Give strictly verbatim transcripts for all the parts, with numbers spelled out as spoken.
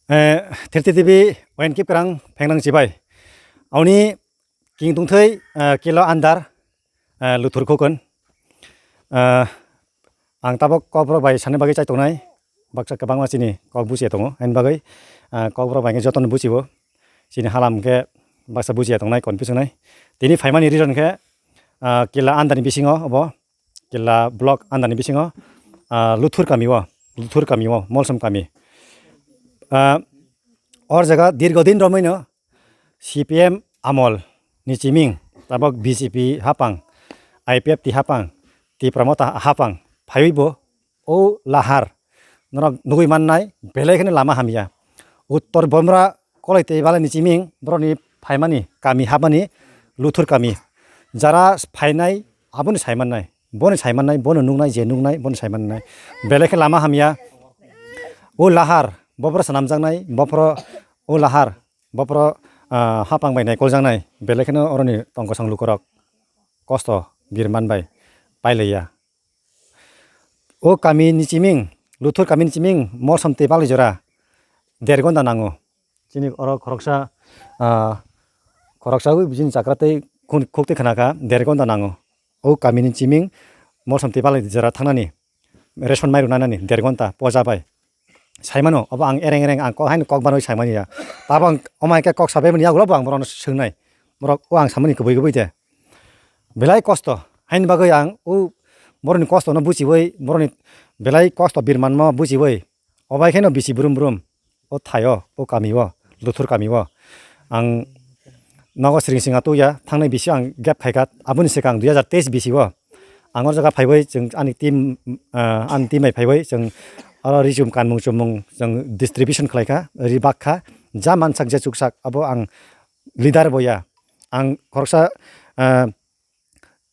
Eh, thirty T V, Wayan Kiprang, Phengnang Chibai. Aoni king tungthai, eh, kilo andar, eh, Luthur Khokon. Eh, ang tabok kokborok bai sani bagwi chai tongnai. Baksa kwbangma chini kok buchiya tongo. Haini bagwi, eh, kokborok bai khe jotono buchibo. Chini halam khe baksa buchiya tongnai, confuse wngnai. Tini phaimani reason khe, eh, kila andani bisingo obo. Kila block andani bisingo, ah, Luthur kami o, Luthur kami o, Molsom kami. Ah, or jaga dirgo din romwino C P M amol ni chiming, tabok B J P hapang, I P F T hapang, Tipra Motha hapang, phaiwi bo o lahar norok nugwi mannai, belai kheno lama hamya. Uttor Bomra kolai tei balai ni chiming, borokni phaimani, kami hapmani, Luthur kami. Jara phainai, aboni saimannai, boni saimannai, bono nuknai, je nuknai, boni saimannai. Belai khe lama hamya. O lahar, boboro swnamjaknai, bophoro o lahar, bophoro, ah, hapang bai naikoljaknai. Belai kheno oroni tongkosong lukorok kosto birman bai pailaiya. O kami ni chiming, Luthur kami ni chiming, Molsom tei Balijora der gonda nango. Chini oro khoroksa, ah, khoroksa wi bijini chakra tei khun-, khuk tei khna kha der gonda nango. O kami ni chiming, Molsom tei Balijora thangnani, ration mairu nanani der gonda poja bai. Saimano, obo ang ereng ereng ang kok haino kok barwi saimani ya. Tabo ang omo hai khe kok sabaimani yagulo bo ang borokno swngnai. Borok o ang samani kubui kubui de. Belai kosto. Haini bagwi ang o borokni kostono buchiwi, borokni belai kosto birmanmo buchiwi. Obai kheno bisi brum brum. O thaio, o kamio, Luthur kamio. Ang nogo sring sring atugya, thangnai bisi ang gap khaikha, aboni swkang dui hazar teis bisi o. Ang o jaga phaiwi chwng ani team, ah, ani team bai phaiwi chwng oro ri chum kanmung chumung chwng distribution khlaikha, ri bakha, ja mansak je chuksak abo ang leader boya. Ang khoroksa, ah,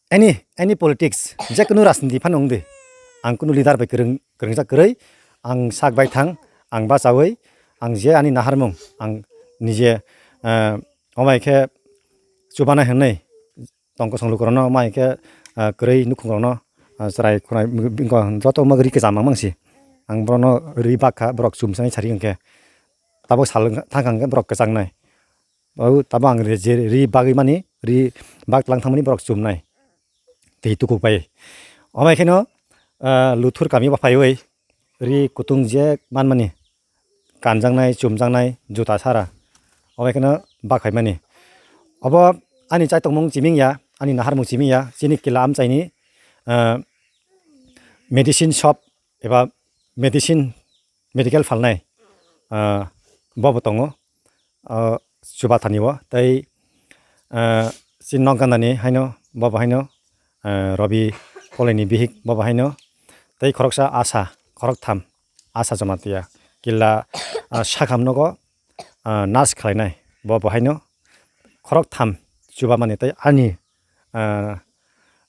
any, any politics, jekunu rajniti phano wng di. Ang kunu leader bai kwrwng, kwrwngjak kwrwi, ang sak bai thang, ang bachawi, ang je ani naharmung, ang nije, ah, omo hai khe chubana hwnwi tongkosong lukurokno omo hai khe, ah, kwrwi nukhungrokno, ah, chwrai khwnai bini joto wngma ri kwcham mang mangsi. Ang borokno ri bakha, borok chumsani sari hwnkhe. Tabuk sal thang kha hwnkhe borok kwchangnai. Abo tabuk ang ri, je ri bagwi mani, ri bak tlang thangmani borok chumnai. Tei tukuk bai. Omo hai kheno, ah, Luthur kami bo phaiwi ri kutung je manmani kanjaknai, chumjaknai, juta sara. Omo hai kheno bak phaimani. Obo ani chaitokmung chiming ya, ani naharmung chiming ya, chini kila amchaini, ah, medicine shop eba medicine, medical phalnai, ah, bobo tongo, ah, Chubathani o, tei, ah, chini nok gandani haino, bobo haino, ah, Robi Kolaini bihik, bobo haino, tei khoroksa Asa, khoroktham Asa Jamatia, kila, ah, sakham nogo, ah, nurse khlainai, bobo haino, khoroktham chubamani tei ani, ah,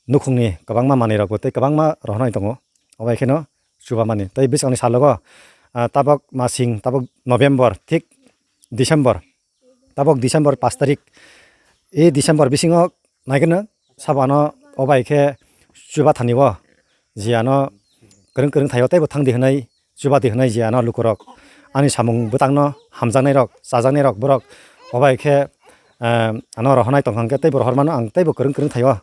nukhungni kwbangma manwirokbo tei kwbangma rohornai tongo. Obo hai kheno chubamani. Tei bwskangni salogo, ah, tabok masing, tabok November, thik December, tabok December pash tarik. E December bisingo naikhe no sabo ano obo hai khe chubathani o. Je ano kwrwng kwrwng thaio teibo thangdi hwnwi, chubadi hwnwi je ano lukurok ani samung bwtangno hamjaknairok, chajaknairok borok obo hai khe, eh, ano rohornai tongkha hwnkhe teibo rohormano ang teibo kwrwng kwrwng thaio.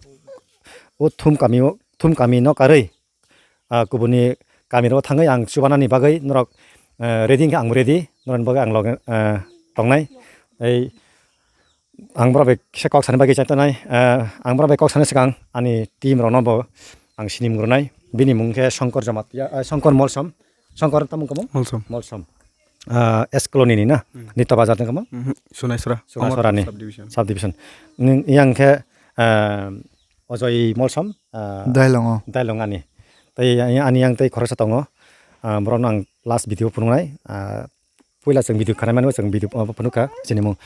O thum kamio, thum kamino karwi, ah, kubuni kamirok thangwi ang chubanani bagwi norok, eh, ready hwnkhe ang ready, norokni bagwi ang loge, eh, tongnai. Tei Ang borok bai kisa kok sana bagwi chai tongnai. Eh, ang borok bai kok sana swkang ani team rokno bo ang sinim rwnai. Bini mung khe Shongkor Jamatia, eh, Shongkor Molsom. Shongkor tamung kamo? Molsom. Molsom. Ah, S Colony ni na? Hmm. Nito Bazar ni kamo? Mhm. Sunaisora. Sunaisora ni. Subdivision. Subdivision. Ning yang khe, eh, Ojoi Molsom, ah, Dailongo. Dailong ani. Tei ani yang tei khoroksa tongo. Ah, borokno ang last video phunuknai. Ah, Puila chwng video khanai mani, chwng video, ah, phunukha, chini mung,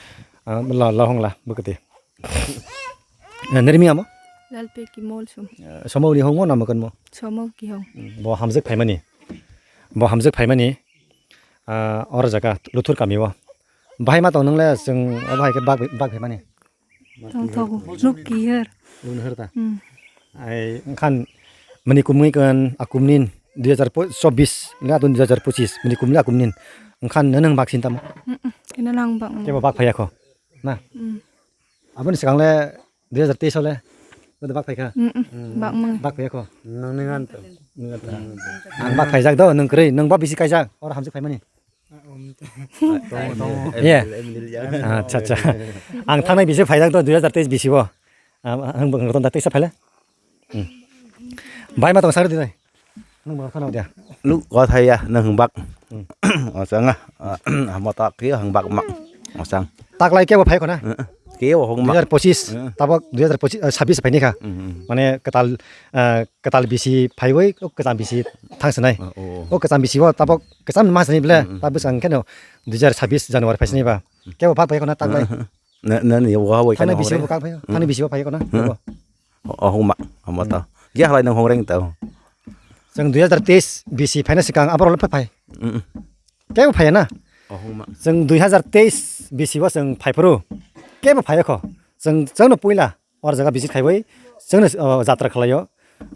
ah, la, la hongla, bwkati. Eh, nirmi amo? Lalpeki Molsom. Eh, somo ni hongmo na makan mo? Somo ki hong. Hmm, bo hamjak phaimani. Bo hamjak phaimani, ah, or jaga, Luthur kami o. Bahai ma tong nungle chwng, o bahai khe bak, bak phaimani. Tongthogo. Nuk kihar. Nuk kihar ta? Hmm. Ai, wngkhan mani kumui kan akumnin dui hazar chobbish le atun dui hazar pochis mani kumui akumnin. Wngkha nini bak sini tamo? Mm-mm. Ino lang bak. Kebo bak phaiya kho. Na? Mm. Aboni swkang le dui hazar teis o le. Bodo bak phaikha? Mm-mm. Bak mang. Bak phaiya kho. Nang nang an to. Ang bak phaijak do, nwng kwrwi, nwng bo bisi kaijak, oro hamsik phaimani. Ye. Acha, acha. Ang thangnai bisi phaijak do, dui hazar teis bisi o. Ang bwkang rwtong da teisa phaile. Hmm. Bai ma tong sari dinai. Nung bwkang khana dia. Lu ko thai ya, nang bak. Hmm. O chang a. Hamo ta ki hang bak mak. O chang. Taklai kebo phai khona? Kebo hong mak. Dui hazar pochis, tabok dui hazar pochis, eh, sabis phaini kha. Hmm. Mane ketal, eh, ketal bisi phaiwi, o kecham bisi thangsinai. Oh, oh. O kecham bisi o tabok kecham ma sini ble, hmm, hmm, tabok ang keno dui hazar sabis January phaisini ba. Hmm. Kebo phak phai khona taklai. Na, na, ni wa wa thani kana bisi hong bo reng. Kak phai, hmm, thani bisi bo phai khona. Hmm. Kebo. Oh, hong mak, hong mak ta. Hmm. Ge halai nang hong reng ta. Chwng dui hazar teis bisi phaina swkang abo rok le phai phai. Hmm. Kebo phai na. Oh, hong mak. Chwng dui hazar teis bisi o chwng phai phuru. Kebo phai kho. Chwng, chwng no puila. Or jaga visit khaiwi chwngno, o, jatra khlaio.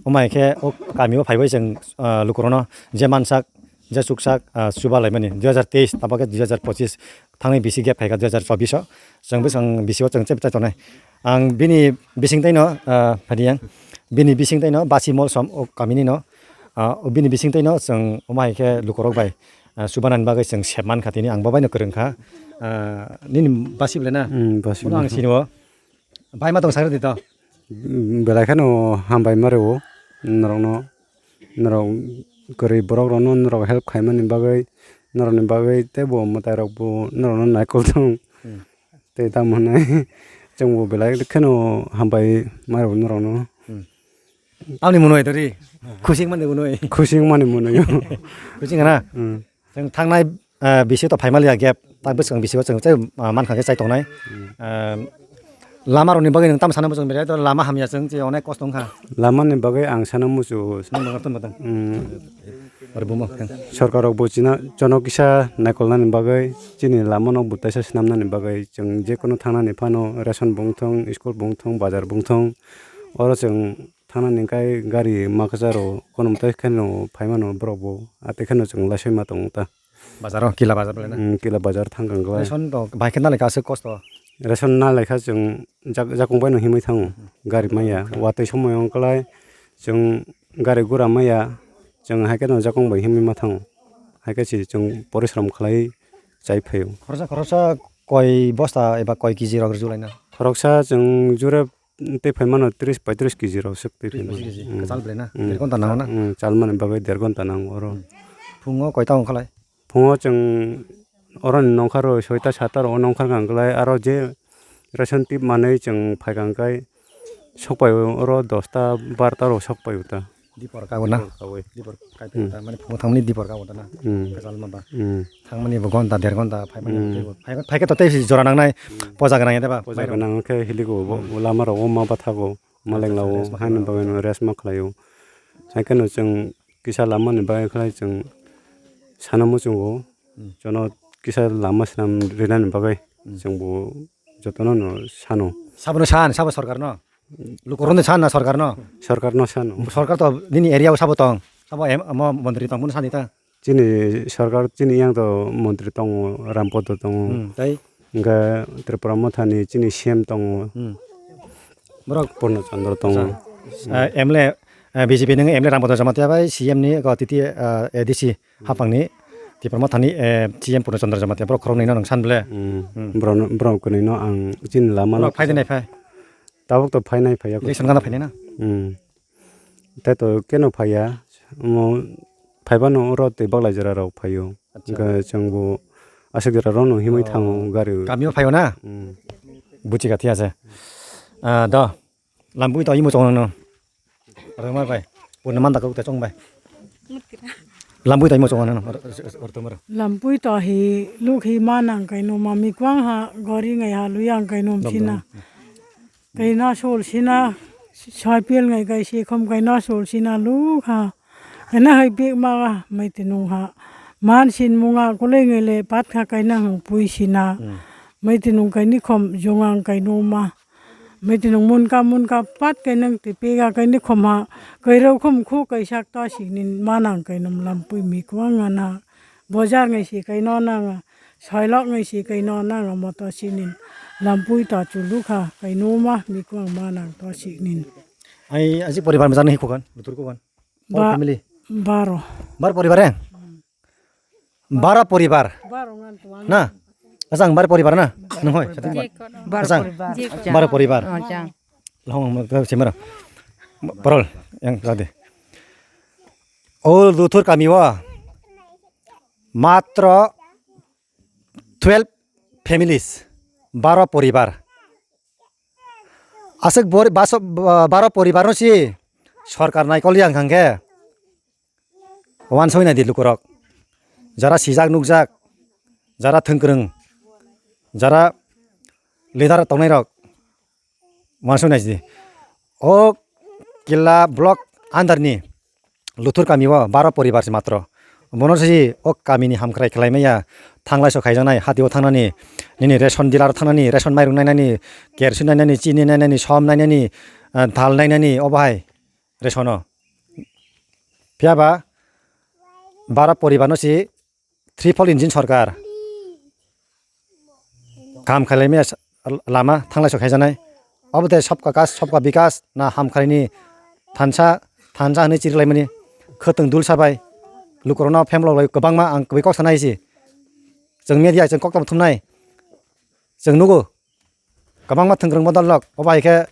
Omo hai khe o kamio phaiwi chwng, o, lukurokno je mansak, je chuksak, o, chuba laimani dui hazar teis, tabok khe dui hazar pochis, thangwi bisi gap phaikha dui hazar chobbish o. Chwng bwswng bisi o chwng chebtai tongnai. Ang bini bising tei no, o, phadi yang. Bini bising tei no basi molsom o kamini no. O, bini bising tei no chwng omo hai khe lukurok bai, o, chubanani bagwi chwng sep man kha tini ang bo bai no kwrwng kha. O, nini basi ble na? Hmm, basi. Bono ang sini o. Bai ma tong sakhe di to. Belai kheno hambai ma rwo norokno, norok kwrwi borok rokno norok help khaimani bagwi, norokni bagwi teibo mwtai rokbo norokno naikol thung. Hmm. Tei tamo hwnwi chwngbo belai kheno hambai ma rwo norokno. Hmm. Tamni mwnwi to ri? Khusing mani mwnwi. Khusing mani mwnwi. Khusing na? Hmm. Chwng thangnai, eh, bisi to phaimaliya gap, tak bwswk bisi o chwng chai, ah, mankha khe chai tongnai. Hmm. Eh, lama rokni bagwi nwng tamo sana muchung belai to lama hamya chwng che onek kosto wngkha. Lama ni bagwi ang sana muchungo. Nwng bo tong bo tong. Hmm. Oro bumo. Sorkar rok bo china jono kisa naikolnani bagwi chini lama no bwtaisa swnamnani bagwi chwng je kono thangnani phano ration bung thung, school bung thung, bazar bung thung, oro chwng thangnani hwnkhe gari makcha rok kono mwtai kheno phaimano borok bo, atwi kheno chwng laisai ma tongo ta. Bazar o, Kila bazar belai na? Mm, Kila bazar thang kang khe. Ration to bai khe na lekha aswk kosto. Ration na lekha chwng jak-, jakung bai no himwi thango. Hmm. Gari maya. Hmm. Watwi somoi wng klai chwng gari gura maya chwng hai khe no jakung bai himwi ma thango. Hai khe se chwng porishrom khlai chai phaio. Khoroksa, khoroksa koi bosta eba koi kg rok rwjulai na? Khoroksa chwng jure tei phaimano tris paitris kg rok swk tei phaimano. Tris paitris kg. Mm. Kwchal belai na? Mm. Der ghonta nango na? Mm, chalmani bagwi der ghonta nango oro. Mm. Phungo koita wng khalai? Phungo chwng oroni nongkhar rw soita satta rw nongkhar kang glai, aro je ration tip manwi chwng phai kang kai sokpai oro dosta barta rw sokpai uta. Dipor kago na? Dipor kago. Dipor kai ta, hmm, mane phungo thangmani dipor kago ta na? Hmm. Kwchal ma ba. Hmm. Thangmani bo ghonta, der ghonta, phaimani bo, hmm, teibo. Phai, phai khe to tei jora nangnai, hmm, poja gwnang ya de ba? Poja gwnang khe hiligo bo, hmm, lama rogo ma bathago, maleng lao, rest ma haino khlaio, bagwi no rest ma khlaio. Hai kheno chwng kisa lama ni bagwi khlai chwng sana muchungo, hmm, jono kisa lama swnam rinani bagwi, hmm, chwng bo jotono no sano. Sabono san, sabo sorkar no? Lukurokno san na sorkar no? Sorkar no sano. Sorkar to nini area o sabo tong? Sabo em-, omo montri tong, bono sani ta? Chini sorkar, chini yang to montri tongo, Rampodo tongo. Hmm, tei? Hingke Tripura Mothani chini C M tongo. Hmm. Borok? Purno Chandra tongo. Acha. Hmm. Eh, M L A, eh, B J P ni M L A Rampodo Jamatia bai C M ni ko titi, eh, A D C. Hapangni Tipra Mothani, eh, C M Purna Chandra Jamatia, borok khoroknwi no nwng san ble? Hmm. Hmm. Borok, borok kwnwi no ang chini lama no. Borok phai de nai phai? Tabuk to phai nai phai ya. Election gana phai nai na? Hmm. Tai to keno phai ya. Omo phai bano oro tei baglai jora rok phai o. Acha. Hwnkhe chwng bo aswk jora rok no himwi, oh, thango gari. Kamio phai o na? Hmm. Buchi kha, thik ase. Ah, do. Lampui to imo chong nang no. Rwma bai. Purna manda kok te chong bai. Lampui to imo chong nang no. Or, or, or, or, or. Lampui to hi luk hi ma nang kai no ma mi kwang ha gori ngai ha lu yang kai no. Dom, sina. Dom. Kai na sol sina. Soi pel ngai kai si khom kai na sol sina luk ha. Kaina hai bik ma mai ti nung ha. Man sin munga kulai ngai le pat kha kaina hung pui sina. Hmm. Mai ti nung kaini khom jung ang kai no ma. Mai ti nung mun ka mun ka pat kai nang ti pega kaini khom ha. Kai rau khom khu kai sak ta sik nin ma nang kai num lam pui mi kwang ana. Bojar ngai si kai no nang, soilok ngai si kai no nang, moto sinin lampui ta chulu kha, kai no ma mikung ma nang to sinin. Ai, aji poribar mejang ni hikogan, lutur kogan. All Ba-, family. Baro. Bar poribar, eh? Bara poribar. Baro ngan tuan. Na? Asang bar poribar na? Nung hoi, satu bar. Bar Asang. Poribar. Bar poribar. Oh, jang. Lahong mo ka semara. Parol yang tadi. Oh, Luthur kami wa. Matro twelve families. Baro poribar. Aswk bor-, baso-, ba-, baro poribar no si sorkar naikol yang hangke. Wansoi nai di lukurok. Jara sijak nukjak, jara thwngkwrwng, jara leader tongnairok. Wansoi nai di. O Killa block under ni Luthur kami o baro poribar se matro. Bono se o kami ni hamkrai khlai maya thanglai so khaijaknai hati o thangnani nini ration dealer thangnani ration mairung nainani kerosene nainani chini nainani som nainani ah, dal nainani obo hai ration o. Phiya ba baro poribar no se triple engine sorkar. Kam khailai maya sa-, lama thanglai sok haijanai. Obo tei sobka kas, sobka bikas na hamkhaini thansa, thansa hinui chiriklaimani khwtwng dul sabai. Lukurokno phemlok bai kwbangma ang kwbui kok sanai si. Chwng media chwng kok tamo thumnai. Chwng nugo. Kwbangma thwngkwrwng bodol rok. Obo hai khe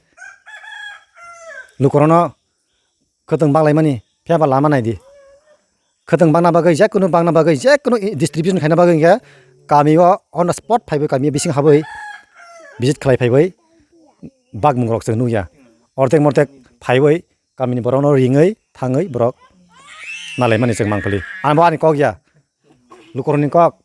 lukurokno khwtwng banglaimani, phiya ba lama nai di. Khwtwng bangna bagwi, jekunu bangna bagwi, jekunu i-, distribution khaina bagwi hwnkhe kami o on the spot phaiwi kami bising habwi visit khlai phaiwi bakmung rok chwng nukya. Ordek mordek phaiwi kamini borokno ringwi thangwi borok nalaimani chwng mangpili. Ang bo ani kok ya. Lukurokni kok,